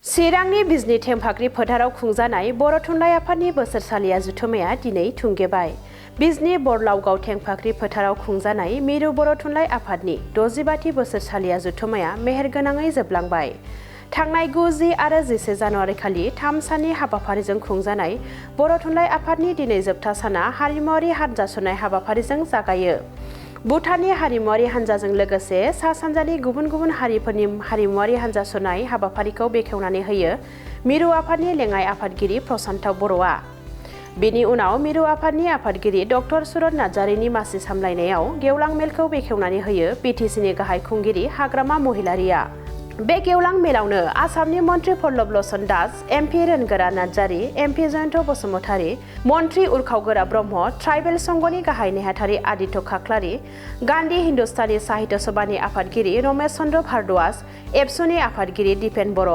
चिरांनि बिजनी थेंफाख्रि फोथाराव खुंजानाय बर' थुनलाइ आफादनि बोसोरसालिया जुथुमाया दिनै थुंगेबाय। बिजनी बरलावगाव थेंफाख्रि फोथाराव खुंजानाय मिरु बर' थुनलाइ आफादनि 65थि बोसोरसालिया जुथुमाया मेहेरगोनाङै जोबलांबाय। थांनाय 9, 10 आरो 11 जानुवारि खालि 3 साननि हाबाफारिजों खुंजानाय बर' थुनलाइ आफादनि दिनै जोबथा साना हारिमुआरि हानजासुनाय हाबाफारिजों जागायो। भुटाननि हारिमुआरि हानजाजों लोगोसे सा सानजानि गुबुन गुबुन हारिफोरनि हारिमुआरि हानजासुनाय हाबाफारिखौ बेखेवनानै होयो मिरु आफादनि लेङाइ आफादगिरि प्रशान्त बर'आ। बेनि उनाव मिरु आफादनि आफादगिरि डक्टर सुरत नार्जारिनि मासि सामलायनायाव गेवलां मेलखौ बेखेवनानै होयो बिटिसिनि गाहाय खुंगिरि हाग्रामा महिलारिया। बे गेवलां मेलावनो आसामनि मन्त्रि पल्लब लोचन दास, एमपि रोनगोरा नार्जारि, एमपि जयन्त बसुमतारी, मन्त्रि उरखावगोरा ब्रह्म, ट्राइबेल संघनि गाहाय नेहाथारि आदित्य खाख्लारि, गान्धी हिन्दुस्तानी साहित्य सभानि आफादगिरि रमेश चन्द्र भारद्वाज, एबसुनि आफादगिरि दिपेन बर',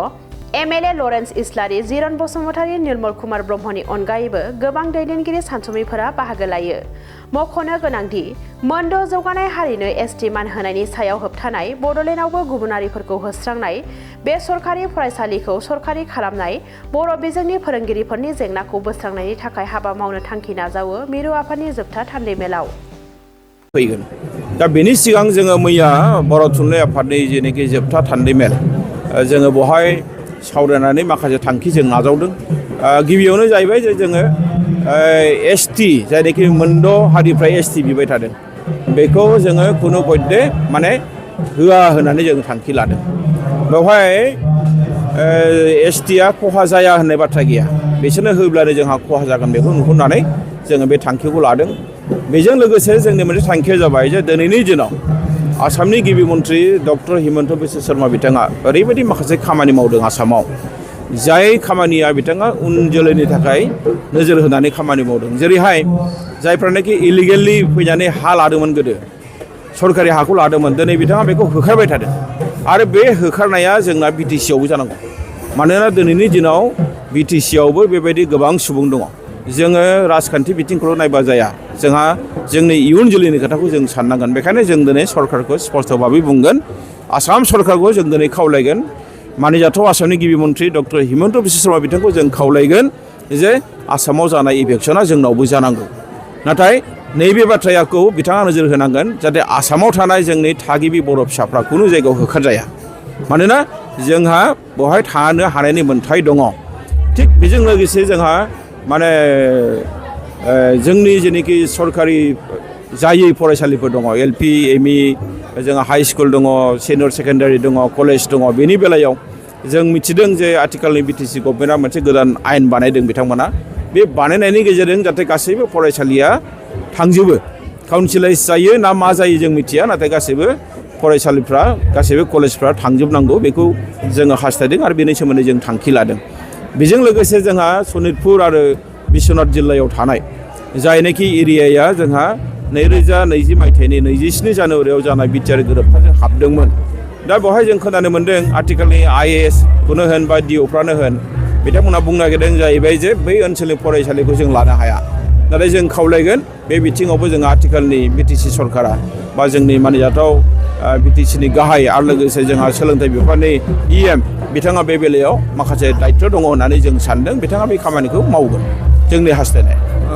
एमएलए लरेन्स इस्लारि, जिरन बसुमतारी, निर्मल कुमार ब्रह्मनि अनगायैबो गोबां दैदेनगिरि सानसुमैफोरा बाहागो लायो। मख'नो गोनांदि मोनद' जौगानाय हारिनो एसटि मान होनायनि सायाव होबथानाय, बड'लेण्डआवबो गुबुनारिफोरखौ होस्रांनाय, बे सरखारि फरायसालिखौ सरखारि खालामनाय, बर' बिजोंनि फोरोंगिरिफोरनि जेंनाखौ बोस्रांनायनि थाखाय हाबा मावनो थांखि नाजावो मिरु आफादनि जोबथा थान्दै मेलाव। फैगोन दा बेनि सिगां जोङो मैया बर' थुनलाइ आफादनि जेनाखि जोबथा थान्दै मेल जोङो बेवहाय सावरायनानै माखासे थांखि जों नाजावदों। गिबियावनो जाहैबाय जे जोङो एसटि जायनाखि मोनद' हारिफ्रा एसटि बिबाय थादों बेखौ जोङो खुनु पयदे माने होआ होननानै जों थांखि लादों। बेवहाय एसटिआ खहा जाया होननाय बाथ्रा गैया, बिसोरनो होब्लानो जोंहा खहा जागोन बेखौ नुहुरनानै जोङो बे थांखिखौ लादों। बेजों लोगोसे जोंनि मोनसे थांखिया जाबाय जे दिनैनि दिनाव आसामनि गिबि मन्त्रि डक्टर हिमन्त बिश्व शर्मा बिथाङा ओरैबायदि माखासे खामानि मावदों आसामाव, जाय खामानिया बिथाङा उन जोलैनि थाखाय नोजोर होनानै खामानि मावदों। जेरैहाय जायफ्रानाखि इलिगेलि फैनानै हा लादोंमोन, गोदो सरकारि हाखौ लादोंमोन, दिनै बिथाङा बेखौ होखारबाय थादों आरो बे होखारनाया जोंना बिटिसिआवबो जानांगौ। मानोना दिनैनि दिनाव बिटिसिआवबो बेबायदि गोबां सुबुं दङ। जोङो राजखान्थि बिथिंखौल' नायबा जाया, जोंहा जोंनि इयुन जोलैनि खोथाखौ जों साननांगोन। बेखायनो जों दिनै सरकारखौ स्पष्ट भाबै बुंगोन, आसाम सरकारखौ जों दिनै खावलायगोन, मानिजाथाव आसामनि गिबि मन्त्रि डक्टर हिमन्त बिश्व शर्मा बिथांखौ जों खावलायगोन जे आसामाव जानाय इलेक्सना जोंनावबो जानांगौ। नाथाय नैबे बाथ्राखौ बिथाङा नोजोर होनांगोन जाहाथे आसामाव थानाय जोंनि थागिबि बर' फिसाफ्रा खुनु जायगायाव होखारजाया। मानोना जोंहा बेवहाय थानो हानायनि मोन्थाय दङ। थिग बेजों लोगोसे जोंहा माने जोंनि जेनोखि सरकारि जायै फरायसालिफोर दङ, एलपि, एमइ, जोंहा हाइ स्कुल दङ, सिनियर सेकेन्डारि दङ, कलेज दङ। बेनि बेलायाव जों मिथिदों जे आथिखालनि बिटिसि गभर्नमेन्टआ मोनसे गोदान आयेन बानायदों बिथांमोना। बे बानायनायनि गेजेरजों जाहाथे गासैबो फरायसालिया थांजोबो, काउन्सिलाइज जायो ना मा जायो जों मिथिया, नाथाय गासैबो फरायसालिफ्रा, गासैबो कलेजफ्रा थांजोबनांगौ बेखौ जोङो हास्थायदों आरो बेनि सोमोन्दै जों थांखि लादों। बेजों लोगोसे जोंहा सनितपुर आरो बिश्वनाथ जिल्लायाव थानाय जायनाखि एरियाया जोंहा 2020 मायथाइनि 27 जानुवारियाव जानाय बिटिआर गोरोबथाजों हाबदोंमोन। दा बेवहाय जों खोनानो मोन्दों आथिखालनि आइएएस खौनो होन बा डिअफ्रानो होन, बिथांमोनहा बुंनो नागिरदों जाहैबाय जे बै ओनसोलनि फरायसालिखौ जों लानो हाया। नाथाय जों खावलायगोन बे बिथिङावबो जोंहा आथिखालनि बिटिसि सरकारा बा जोंनि मानिजाथाव बिटिसिनि गाहाय आरो लोगोसे जोंहा सोलोंथाइ बिफाननि इएम बिथाङा बे बेलायाव माखासे दायित्व दङ होननानै जों सानदों। बिथाङा बे खामानिखौ मावगोन, जोंनि हास्थायनाय।